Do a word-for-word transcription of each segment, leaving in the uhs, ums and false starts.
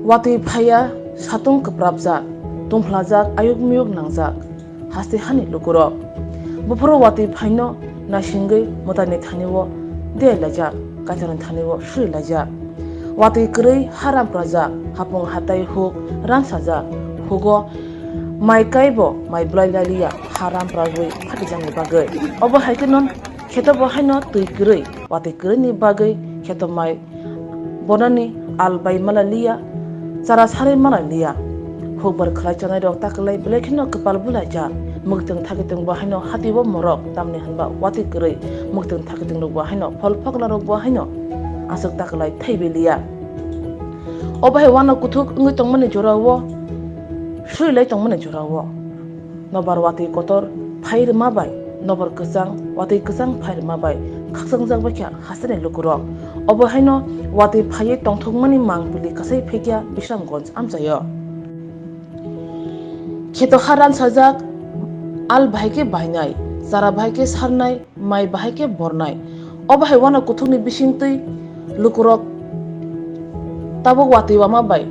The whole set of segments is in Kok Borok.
Watwi phaiya, satung kwprapjak, tungphlajak, ayuk miyuk nangjak, haste hani lukurok. Buphuru watwi phaino naisingwi mwtaini thanio diyai laijak, kaitorni thanio suri laijak. Watwi kwrwi ha ramprajak, hapung hatai huk ransajak, hugo mai kaibo mai bwlai lailiya, ha rampragwi phatijakni bagwi. Obo hai kheno kheto bo haino twi kwrwi, watwi kwrwini bagwi kheto mai bonani al bai mala liya, chara sarwi mala liya. Hukbar khlai chanai rok ta kwlai belai kheno kwpal bwlai cha. Mwktwng thakitwng bo haino hati o morok, tamni hwnba watwi kwrwi mwktwng thakitwng rok bo haino, phol phokla rok bo haino aswk ta kwlai thaibi liya. Obo hai uanok kuthuk wngwi tongmani jora o, suri lai tongmani jora o. Nobar watwi kotor phai rwma bai, nobar kwchang watwi kwchang phai rwma bai khakchang jak bai kha hasteni lukurok. Obo haino watwi phaiwi tongthokmani mang pili kasai phekya Bisramganj amchaio. Kheto ha ransajak, al bahai khe bainai, chara bahai khe sarnai, mai bahai khe bornai. Obo hai uanok kuthukni bisingtwi lukurok tabuk watwi wama bai,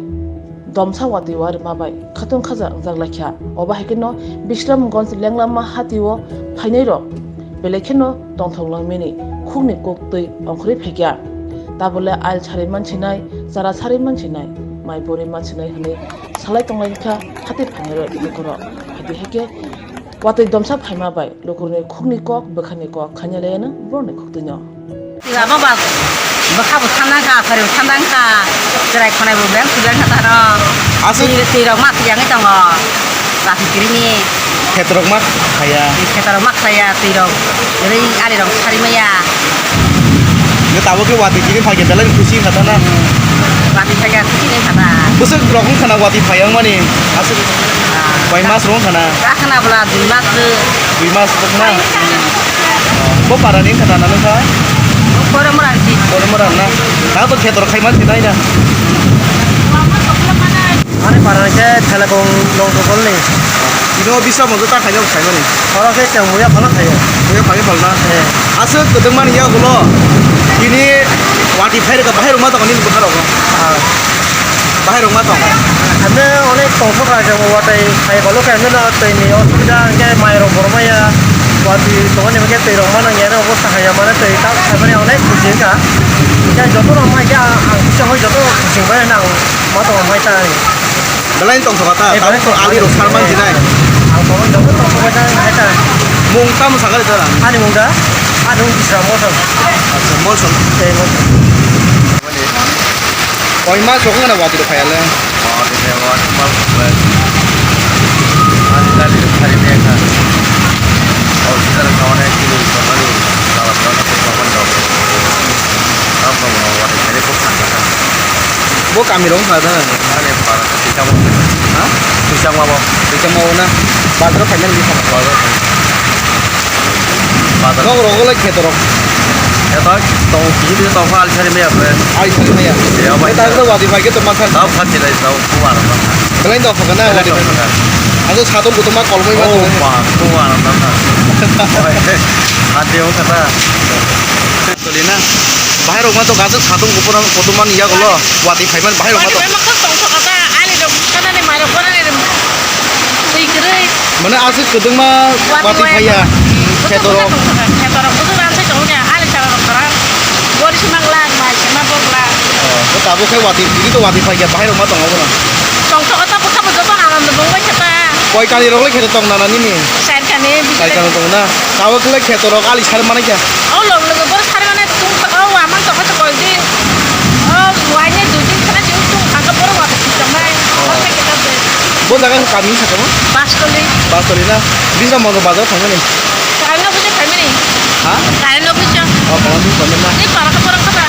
domsa watwi wa rwma bai khatung khaja wngjak lai kha. Obo hai kheno Bisramganj lenglama hati o phainai rok belai kheno tongthok langmani khukni kok twi ongkhorwi phaikha. Tabole ail sarwi mansinai, chara sarwi mansinai, mai borwi mansinai hwnwi salai tonglai kha hati phainai rok lukurok. Hadi hai khe watwi domsa phaima bai lukurni khukni kok bwkhani kok khaina laiano borokni khuktwino. Tiga bo ba bwkha bo thandang kha, phari bo thandang kha, chwrai khonai bo beng sujak kha taro. Aswk. Twi, twi rok ma thiyangwi tongo. Lati kirini. Khetorok ma khaya. Khetorok ma khaya, twi rok. Ri ali rok sari maya. Nge tabuk khe watwi kiri phage belai khusi kha tana. Watwi phage khusi ni kha ta. Bwswk rok wng khana watwi phai wng mani. Aswk. Ah. Koi mas rok wng khana. Ka khana bwla dui mas rw. Dui mas rok na. Bo para ni khata na nokha? Boromora si. Boromora na. Na to khetor khai man sinai na. Ani para ni khe thelekong nong to kol ni. Ino bisa mo ta khai no khai mani. Oro khe teng muya phala khai. Muya phala phala na. Eh. Aswk kwdwng mani ya gulo. Ini watwi phai rwkha bahai rwma tongni bwkha rok. Ah. Bahai rok ma tong? Ano onek tongthok rajak bo watwi phai balo khe ano twi ni osubida hwnkhe mai rok borok maya watwi tongmani hwnkhe twi rok ma nang ya obosta haya mane twi ta khaimani onek kuching kha hwnkhe joto rok mai khe ang kisa hoi joto kuching bai nang ma tong mai ta. Belai tongthok ta. Eh, ta belai tongthok. Ali rok sar man jinai. Ang tong joto tongthok bai ta hai ta. Mung tamo sakali ta? Ani mung da? Ani mung Bisram Molson. Acha, Molson. Eh, Molson. Koi mas rok wngna watwi rok phai ale. Watwi phai watwi mal khuklai. Ani dali rok sari maya kha. O sida rok kawane kiri rok sari maya kha. Tamo watwi phai kok thang kha. Bo kami rok wngkha da. Ani para kha twi tamo. Ha? Twi tamo bo. Twi tamo na. Bazar phai nang di. Bazar phai. Bazar. Nok rogo le kheto rok. Kheto tong kiri tong kha alsari maya bre. Alsari maya. Ya, bai. Ta ko wadi bai ke to masa. Tau phat chilai tau kuwar ma. Belai dok phaga na wadi bai. Belai dok phaga. Ajo satung kutung ma kolmoi ma. Oh, ma, kuwar ma. Oi. Hati ho kata. Tolina. Bahai rok ma to gajak satung kutung kutung man ya golo. Wadi phai man bahai rok ma to. Wadi bai ma khok tong thok kata. Ali rok kanani mai rok kanani. Twi kwrwi. Mane aswk kwdwngma watwi phaiya. Khetorok. Khetorok bwswk ransai tongo khe, ali sara rok kwrwng. Bori se ma glak, mai se ma bo glak. Oh, tabuk khe watwi, tini to watwi phaiya, bahai rok ma tongo bono. Tongthok ta bwkha bo joto anando bongbai khe ta. Koi kani rok le khe tong nana nini? Char kani, bisi. Char kani tong na. Tabuk le khetorok ali sar mani khe. O log logo bor sar mani. Tung o wamang tongkha tongkha di. O waini dui din khana di tung thangkha borok watwi swijak nai. Oh. Bo jaga kami sakha mo? Bastoli. Bastoli na? Bisra Mondo bazar thangmani? Kareno bujak phaimani. Ha? Kareno bujak. Oh, Kareno bujak phaimani na? Ni para kha borok kha ba.